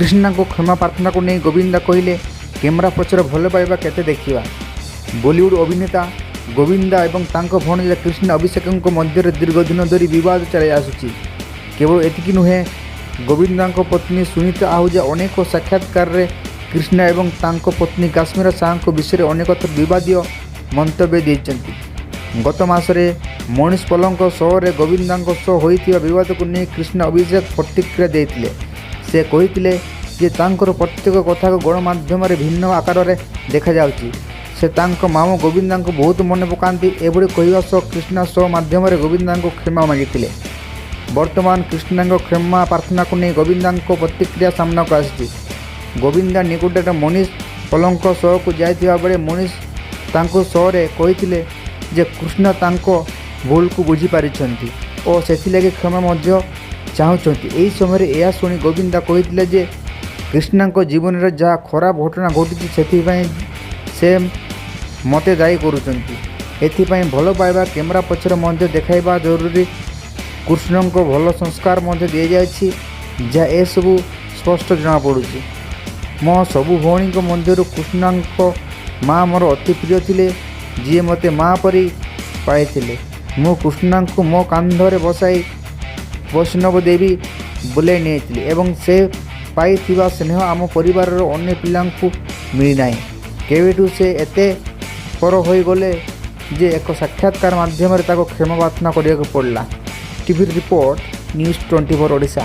କୃଷ୍ଣାଙ୍କ କ୍ଷମା ପ୍ରାର୍ଥନାକୁ ନେଇ ଗୋବିନ୍ଦା କହିଲେ, କ୍ୟାମେରା ପଛରେ ଭଲ ପାଇବା କେତେ ଦେଖିବା। ବଲିଉଡ୍ ଅଭିନେତା ଗୋବିନ୍ଦା ଏବଂ ତାଙ୍କ ଭଣଜା କୃଷ୍ଣା ଅଭିଷେକଙ୍କ ମଧ୍ୟରେ ଦୀର୍ଘ ଦିନ ଧରି ବିବାଦ ଚାଲିଆସୁଛି। କେବଳ ଏତିକି ନୁହେଁ, ଗୋବିନ୍ଦାଙ୍କ ପତ୍ନୀ ସୁନୀତା ଆହୁଜା ଅନେକ ସାକ୍ଷାତକାରରେ କୃଷ୍ଣା ଏବଂ ତାଙ୍କ ପତ୍ନୀ କାଶ୍ମୀରା ଶାହଙ୍କ ବିଷୟରେ ଅନେକ ଥର ବିବାଦୀୟ ମନ୍ତବ୍ୟ ଦେଇଛନ୍ତି। ଗତ ମାସରେ ମଣିଷ ପଲଙ୍କ ଶୋରେ ଗୋବିନ୍ଦାଙ୍କ ସହ ହୋଇଥିବା ବିବାଦକୁ ନେଇ କୃଷ୍ଣା ଅଭିଷେକ ପ୍ରତିକ୍ରିୟା ଦେଇଥିଲେ। ସେ କହିଥିଲେ ଯେ ତାଙ୍କର ପ୍ରତ୍ୟେକ କଥାକୁ ଗଣମାଧ୍ୟମରେ ଭିନ୍ନ ଆକାରରେ ଦେଖାଯାଉଛି। ସେ ତାଙ୍କ ମାମୁଁ ଗୋବିନ୍ଦାଙ୍କୁ ବହୁତ ମନେ ପକାନ୍ତି। ଏଭଳି କହିବା ସହ କୃଷ୍ଣା ଶୋ ମାଧ୍ୟମରେ ଗୋବିନ୍ଦାଙ୍କୁ କ୍ଷମା ମାଗିଥିଲେ। ବର୍ତ୍ତମାନ କୃଷ୍ଣାଙ୍କ କ୍ଷମା ପ୍ରାର୍ଥନାକୁ ନେଇ ଗୋବିନ୍ଦାଙ୍କ ପ୍ରତିକ୍ରିୟା ସାମ୍ନାକୁ ଆସିଛି। ଗୋବିନ୍ଦା ନିକଟରେ ମନୀଷ ପଲଙ୍କ ଶୋକୁ ଯାଇଥିବା ବେଳେ ମନୀଷ ତାଙ୍କୁ ଶୋରେ କହିଥିଲେ ଯେ କୃଷ୍ଣା ତାଙ୍କ ଭୁଲକୁ ବୁଝିପାରିଛନ୍ତି ଓ ସେଥିଲାଗି କ୍ଷମା ମଧ୍ୟ ଚାହୁଁଛନ୍ତି। ଏହି ସମୟରେ ଏହା ଶୁଣି ଗୋବିନ୍ଦା କହିଥିଲେ ଯେ କୃଷ୍ଣାଙ୍କ ଜୀବନରେ ଯାହା ଖରାପ ଘଟଣା ଘଟିଛି, ସେଥିପାଇଁ ସେ ମୋତେ ଦାୟୀ କରୁଛନ୍ତି। ଏଥିପାଇଁ ଭଲ ପାଇବା କ୍ୟାମେରା ପଛରେ ମଧ୍ୟ ଦେଖାଇବା ଜରୁରୀ। କୃଷ୍ଣଙ୍କ ଭଲ ସଂସ୍କାର ମଧ୍ୟ ଦିଆଯାଇଛି, ଯାହା ଏସବୁ ସ୍ପଷ୍ଟ ଜଣାପଡ଼ୁଛି। ମୋ ସବୁ ଭଉଣୀଙ୍କ ମଧ୍ୟରୁ କୃଷ୍ଣାଙ୍କ ମା ମୋର ଅତି ପ୍ରିୟ ଥିଲେ, ଯିଏ ମୋତେ ମା ପରି ପାଳିଥିଲେ। ମୁଁ କୃଷ୍ଣାଙ୍କୁ ମୋ କାନ୍ଧରେ ବସାଇ ବୈଷ୍ଣବ ଦେବୀ ବୁଲାଇ ନେଇଥିଲି ଏବଂ ସେ ପାଇଥିବା ସ୍ନେହ ଆମ ପରିବାରର ଅନ୍ୟ ପିଲାଙ୍କୁ ମିଳିନାହିଁ। କେବେଠୁ ସେ ଏତେ ପର ହୋଇଗଲେ ଯେ ଏକ ସାକ୍ଷାତକାର ମାଧ୍ୟମରେ ତାକୁ କ୍ଷମା ପ୍ରାର୍ଥନା କରିବାକୁ ପଡ଼ିଲା। TV report, news 24 Odisha.